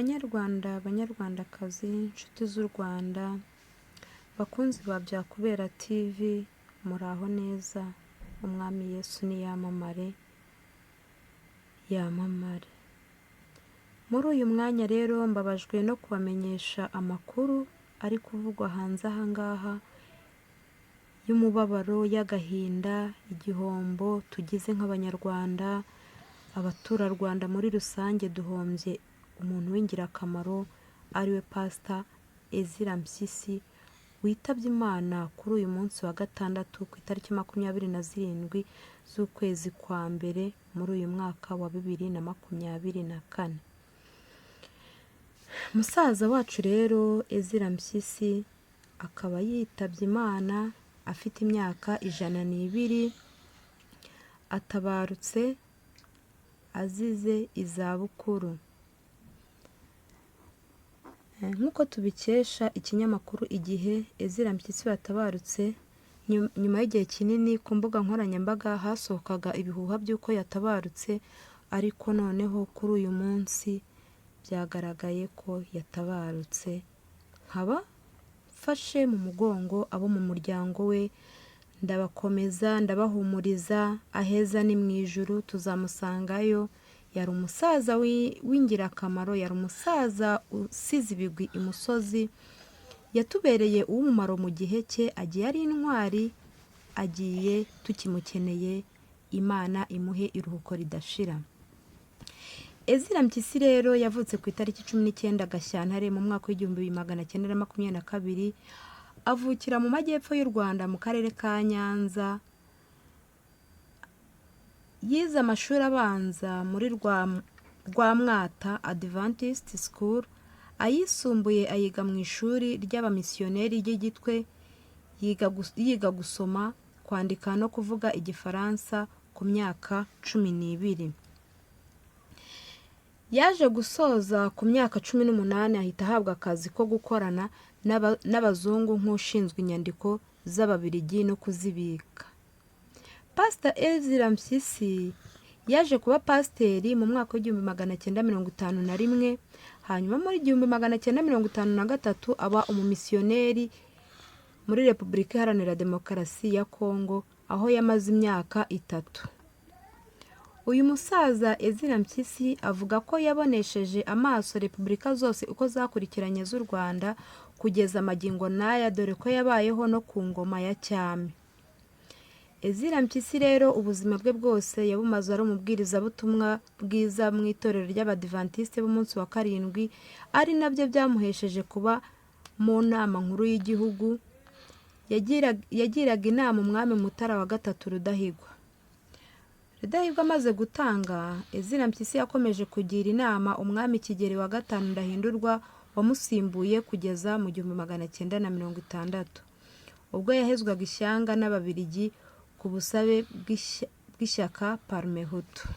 Banyarwanda, banyarwandakazi, nshuti z'u Rwanda, bakunzi ba Byakubera TV, muraho neza, Umwami Yesu niyamamare, yamamare. Muri uyu mwanya rero mbabajwe no kubamenyesha amakuru ari kuvugwa hanze aha ngaha y'umubabaro, y'agahinda, igihombo tugize nk'Abanyarwanda, abaturarwanda muri rusange duhombye umuntu w'ingirakamaro ariwe Pastor Ezra Mpyisi witabye Imana kuri uyu munsi wa gatandatu ku itariki 27 z'ukwezi kwa mbere muri uyu mwaka wa 2024. Musaza wacu rero Ezra Mpyisi akaba yitabye Imana afite imyaka 102, atabarutse azize izabukuru. Nk'uko tubikesha ikinyamakuru Igihe, Ezra Mpyisi watabarutse nyuma y'igihe kinini ku mbuga nkoranyambaga hasohokaga ibihuha by'uko yatabarutse, ariko noneho kuri uyu munsi byagaragaye ko yatabarutse. Nkaba mfashe mu mugongo abo mu muryango we, ndabakomeza, ndabahumuriza, aheza ni mu ijuru tuzamusangayo. Yari umusaza w'ingirakamaro, yari umusaza usize ibigwi imusozi, yatubereye uw'umumaro mu gihe cye, agiye ari intwari, agiye tukimukeneye, Imana imuhe iruhuko ridashira. Ezra Mpyisi rero yavutse ku itariki 19 Gashyantare mu mwaka w'1922, avukira mu majyepfo y'u Rwanda mu karere ka Nyanza. Yize amashuri abanza muri Rwamwata Adventist School, ayisumbuye ayiga mu ishuri ry'abamisiyoneri ry'i Gitwe, yiga gusoma, kwandika no kuvuga Igifaransa ku myaka 12. Yaje gusoza ku myaka 18 ahita ahabwa akazi ko gukorana n'abazungu nk'ushinzwe inyandiko z'Ababiligi no kuzibika. Pastor Ezra Mpyisi yaje kuba pasiteri mu mwaka w'1951, hanyuma muri 1953 aba umumisiyoneri muri Repubulika Iharanira Demokarasi ya Kongo, aho yamaze imyaka 3. Uyu musaza Ezra Mpyisi avuga ko yabonesheje amaso repubulika zose uko zakurikiranye z'u Rwanda kugeza magingo n'aya, dore ko yabayeho no ku ngoma ya cyami. Ezra Mpyisi rero ubuzima bwe bwose yabumaze ari umubwirizabutumwa bwiza mu itorero ry'Abadivantisite b'umunsi wa karindwi, ari nabyo byamuhesheje kuba mu nama nkuru y'igihugu yagiraga inama umwami Mutara wa gatatu Rudahigwa. Rudahigwa amaze gutanga, Ezra Mpyisi yakomeje kugira inama umwami Kigeli wa gatanu Ndahindurwa wamusimbuye kugeza mu 1960, ubwo yahezwaga ishyanga n'Ababiligi ku busabe bw'ishyaka Parmehutu.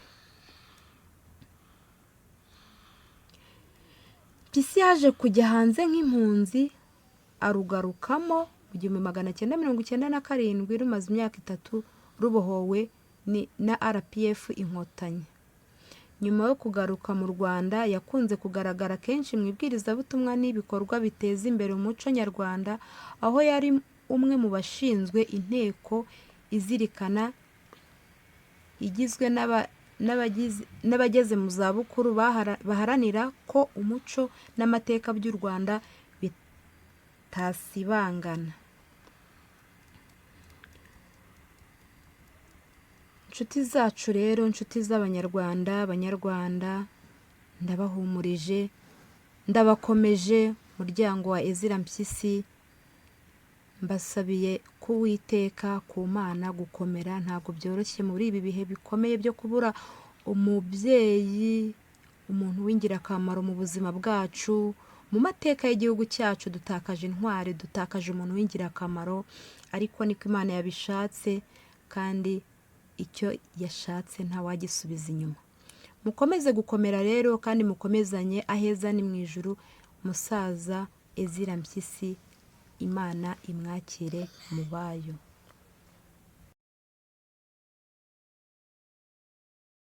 Mpyisi yaje kujya hanze nk'impunzi arugarukamo mu 1997 rumaze imyaka 3 rubohowe na RPF Inkotanyi. Nyuma yo kugaruka mu Rwanda yakunze kugaragara kenshi mu ibwirizabutumwa n'ibikorwa biteza imbere umuco nyarwanda, aho yari umwe mu bashinzwe inteko izirikana igizwe n'abageze mu zabukuru baharanira ko umuco n'amateka by'u Rwanda bitasibangana. Nshuti zacu rero, nshuti z'Abanyarwanda, Banyarwanda, ndabahumurije, ndabakomeje, muryango wa Ezra Mpyisi, mbasabiye ku Uwiteka, ku Mana gukomera. Ntabwo byoroshye muri ibi bihe bikomeye byo kubura umubyeyi, umuntu w'ingirakamaro mu buzima bwacu, mu mateka y'igihugu cyacu. Dutakaje intwari, dutakaje umuntu w'ingirakamaro, ariko niko Imana yabishatse, kandi icyo yashatse ntawagisubiza inyuma. Mukomeze gukomera rero kandi mukomezanye, aheza ni mu ijuru. Musaza Ezra Mpyisi, Imana imwakire mu bayo.